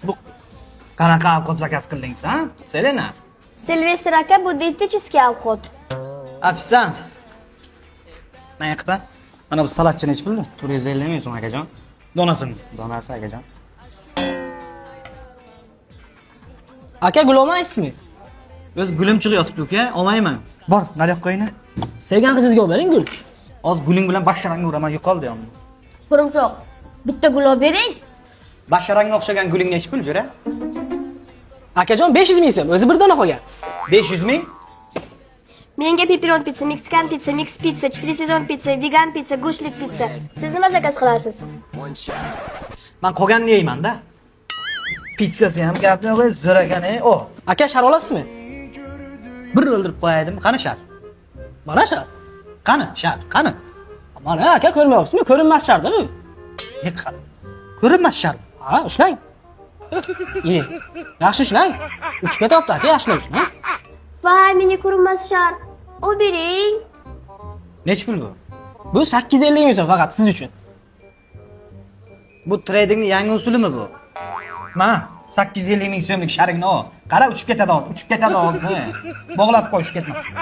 Bu qanaqa ovqat zakaz qilding san, Selena? Silvestr aka, bu dietический ovqat. Ofitsiant. Men yiqpa. Mana bu salatcha nechi puldi? 450 ming so'm, akajon. Donasini. Donasi, akajon. Aka, gul olmaysizmi? O'z gulim chiqib yotibdi, uka, olmayman. Bor, naryoqqa qo'ying. Sevgan qizingizga olib bering gul. Hozir guling bilan basharangga uraman, yo'qol deyapman. Qo'rimsoq, bitta gul olib bering. Basharangga o'xshagan guling nechi pul, jo'ra? Akajon, 500 ming so'm, o'zi bir dona qolgan. 500 ming? Menga pepperoni pitsa, meksikan pitsa, mix pitsa, 4 sezon pitsa, vegan pitsa, go'shtlik pitsa. Siz nima zakaz qilasiz? Man qolganini yeyman-da. Pitsasi ham gap yo'q, zo'r ekan, ey. O, Aka, shar olasizmi? bir o'ldirib qo'yaydim. Qani shar? Mana shar. Qani shar? Qani? Mana aka, ko'rmayapsizmi? Ko'rinmas sharda bu. E, qani? Ko'rinmas shar. Ha, ushlang. Ye. Yaxshi ushlang. Uchib ketyapti aka, yaxshilab ushlang. Voy, menga ko'rinmas shar. Olib bering. Nechi pul bu? Bu 850 ming so'm faqat siz uchun. Bu tradingni yangi usulimi bu? Ma, 850 ming so'mlik sharingni ol. Qara, uchib ketadi hozir, uchib ketadi hozir. Bog'lab qo'y, uchib ketmasin.